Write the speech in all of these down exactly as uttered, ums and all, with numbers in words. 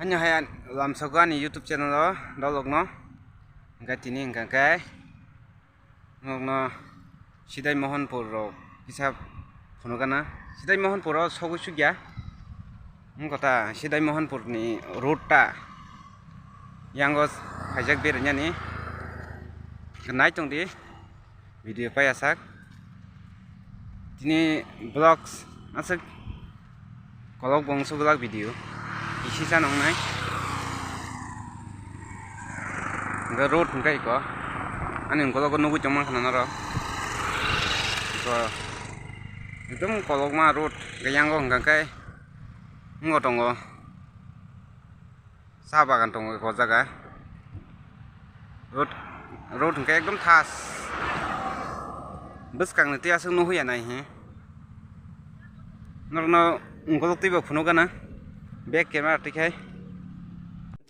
Ani hai lamsogo ani YouTube channel o dolok no. Hingke tini hingka khe nokno Sidai Mohanpur rok kisa phunukana. Sidai Mohanpur o sogwi sugya. Wngkha ta Sidai Mohanpur ni road ta yango khaijak berainani. Nai tongdi. Video pai asak. Tini vlogs aswk kolok bongso vlog video. Isi sa nongnai. Hingke road hingke iko. Ani hingke iko nugui tongma khana norok. Iko ekdom kolokma road hingke yango hingka khe wngkha tongo. Cha bagan tongo o jaga. Road, road hingke ekdom thas. Bwskang ni twi aswk nukhuya nai he. Norokno ungkolok twi bo phunukgana. Back camera twi khai.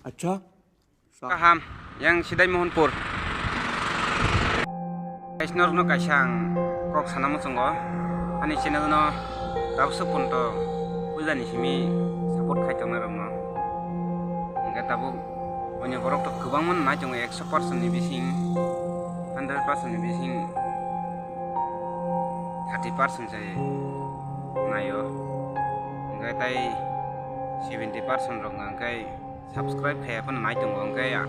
Acha. Kaham, yang Sidai Mohanpur. Guys, norokno kaisa ang kok sana muchungo. Ani channel no tabuk suk punto puja ni simi support khai tongnai rokno. Hingke tabuk onyo borok to kwbangma nai tongo, ekso percent ni bising, hundred percent ni bising thirty percent se naio. Hingke tai seventy percent rok hingke subscribe khe phano nai tongo, hwnkhe ya.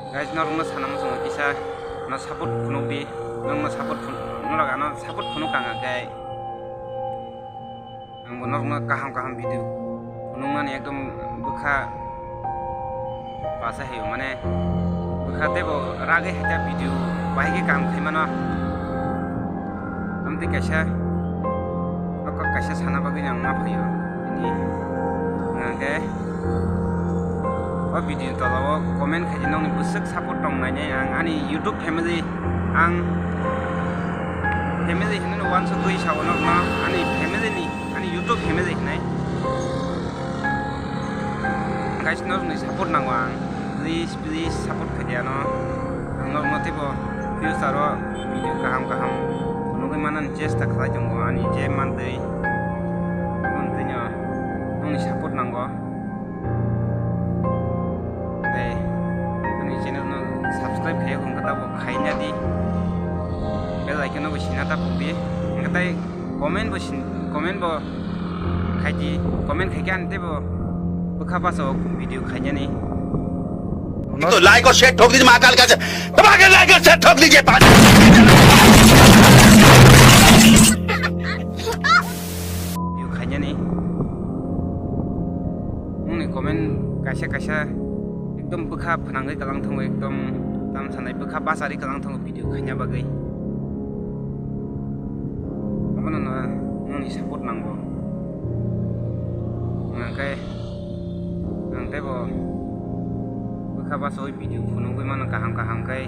Guys, norokno sana muchungo kisa no support phunuk di, norokno support phun-, norok ano support phunuk kha hwnkhe ang bo norokno kaham kaham video phunuknani ekdom bwkha basa hiyo, mane bwkha teibo ragwi haikhe video bahai khe kaham khaimano. Amtwi kaisa, o kok kaisa sana bagwi ang ma phaio. Bini hwnkhe o video ni tola o comment khaidi, nokni bwswk support tong nainai ang ani YouTube family, ang family hinwi uansukgwi sao nokno ani family ni, ani YouTube family hinwi. Guys, norokni support nango ang. Please, please support khaidi ano. Ang norokno teibo future o video kaham kaham phunugwi manani chesta khlai tongo ani je mantwi. Aboni twino nokni support nango. Tei ani channel no subscribe khaiya hwnkhe tabuk khaina di. Bell icon no bo sina ta pokdi. Hwnkhe tai comment bo sin-, comment bo khaidi, comment khaikhe ani teibo bwkha basa o video khainani. तो लाइक और शेयर ठोक दीजिए महाकाल का, दबा के लाइक और शेयर ठोक दीजिए। Video khainani. Nokni comment kaisa kaisa ekdom bwkha phnangwi kwlang thango, ekdom tam sanai bwkha bachari kwlang thango video khaina bagwi. Abono no nokni support nango. Hwnkhe ang teibo bwkha bachawi video phunugwi mano kaham kaham khe.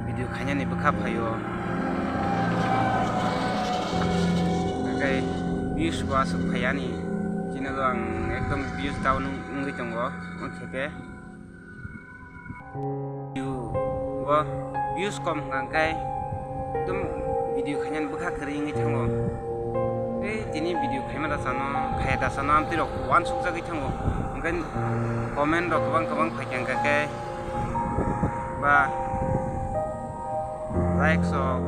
Video khainani bwkha phaio. Hwnkhe views bo aswk phaiya ani channel o, ang ekdom views down wngwi tongo, wng khe khe. View bo views kom hwnkha khe ekdom video khainani bwkha kwrwi wngwi thango. Tei tini video khaima da chano, khaya da chano, amtwi rok uansukjagwi thango. Hwnkhe comment rok kwbang kwbang phaikha hwnkha khe ba likes rok,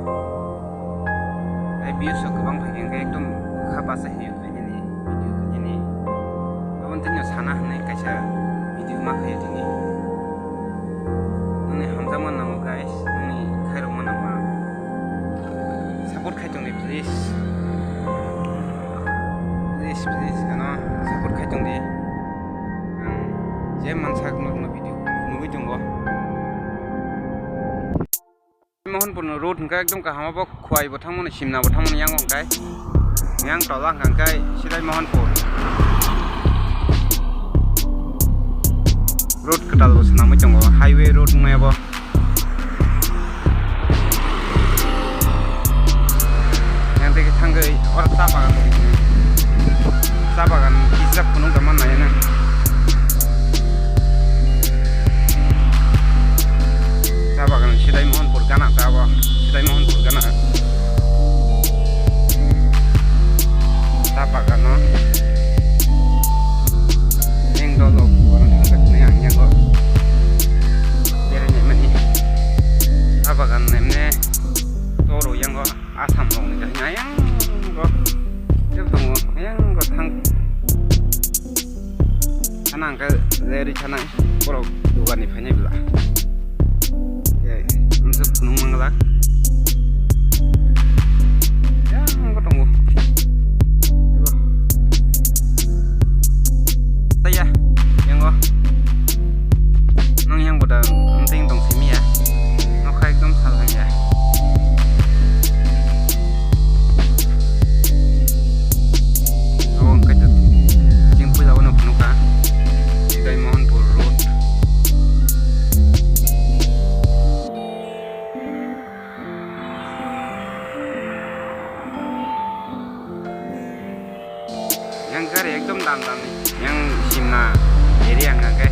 tei views rok kwbang phaikha hwnkhe ekdom bwkha bachai hiyo khainani video khainani. Aboni tini sana hwnwi kaisa video ma khaio tini. Nokni hamjakma nango guys, nokni khairokma nango ang. Support khai tongdi please. Please, please, ano support khai tongdi. Ang je mansak nokno video nugwi tongo. Mohanpur no road hwnkhe ekdom kaham, abo Khowai bo thangmani, Simna bo thangmani, yang hwnkhe yang tola hwnkhe Sidai Mohanpur. Road kwtal bo swnamwi tongo, highway road wngmaya bo. Yang tei khe thangwi oro cha bagan, cha bagan kisa phunuk da mannai nang. Cha bagan Sidai Mohanpur gana ta abo, Sidai Mohanpur gana. Cha bagan no. Yang Assam rokni kahini ayang go. Tei tongo ayang go thang. Sana hwnkhe je rwi sanai borok dugar ni phainai bwla. Ye, amsa phunuk manglak. Ayang go tongo. Taya, yango. Nung yang boda, nung ting tong simi ya. Nokha ekdom sal hamya. Abo wngkha to, chwng puila uano phunukha, Udaimohanpur Road. Yang gari ekdom dam dam ni. Yang Simna area hwnka khe.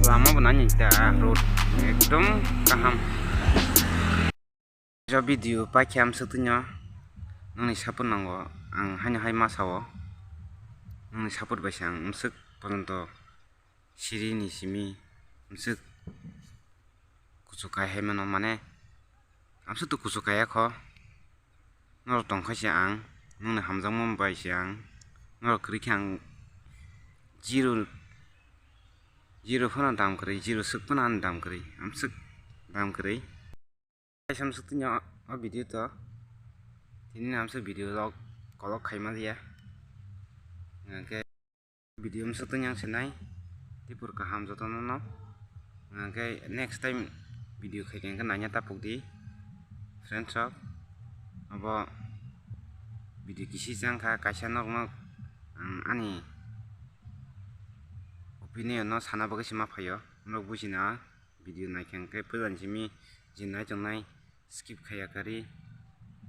Lama bo nani ta road ekdom kaham. Jo video paikha amswk twino nongni support nango, ang haino hai ma sao, nongni support bai se ang amswk pojonto siri ni simi amswk kuchuk kai hai mano, mane amswk to kuchuk kaiya kho, norok tongkha se ang nongni hamjakma bai se ang norok kwrwi khe ang zero, zero phano dam kwrwi, zero swk phano ani dam kwrwi, amswk dam kwrwi. Kaisa amswk tini o video to tini amswk video rok kolok khaima liya. Hwnkhe video amswk tini ang sinai tipur kaham jotono no. Hwnkhe next time video khaikhe hwnkhe naina tapuk di friends rok. Abo video kisi chang kha kaisa nok nok ang ani opinion no sana bagwi se ma phaio norok bujina. Video naikha hwnkhe puilani simi je nai tongnai skip khaiya kari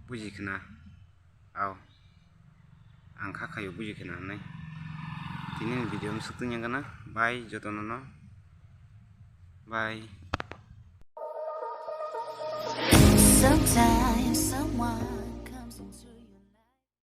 buji khna. Ao ang kha khaio buji khna hwnwi. Tini ni video amswk tungya gana. Bye jotono no. Bye. Sometimes someone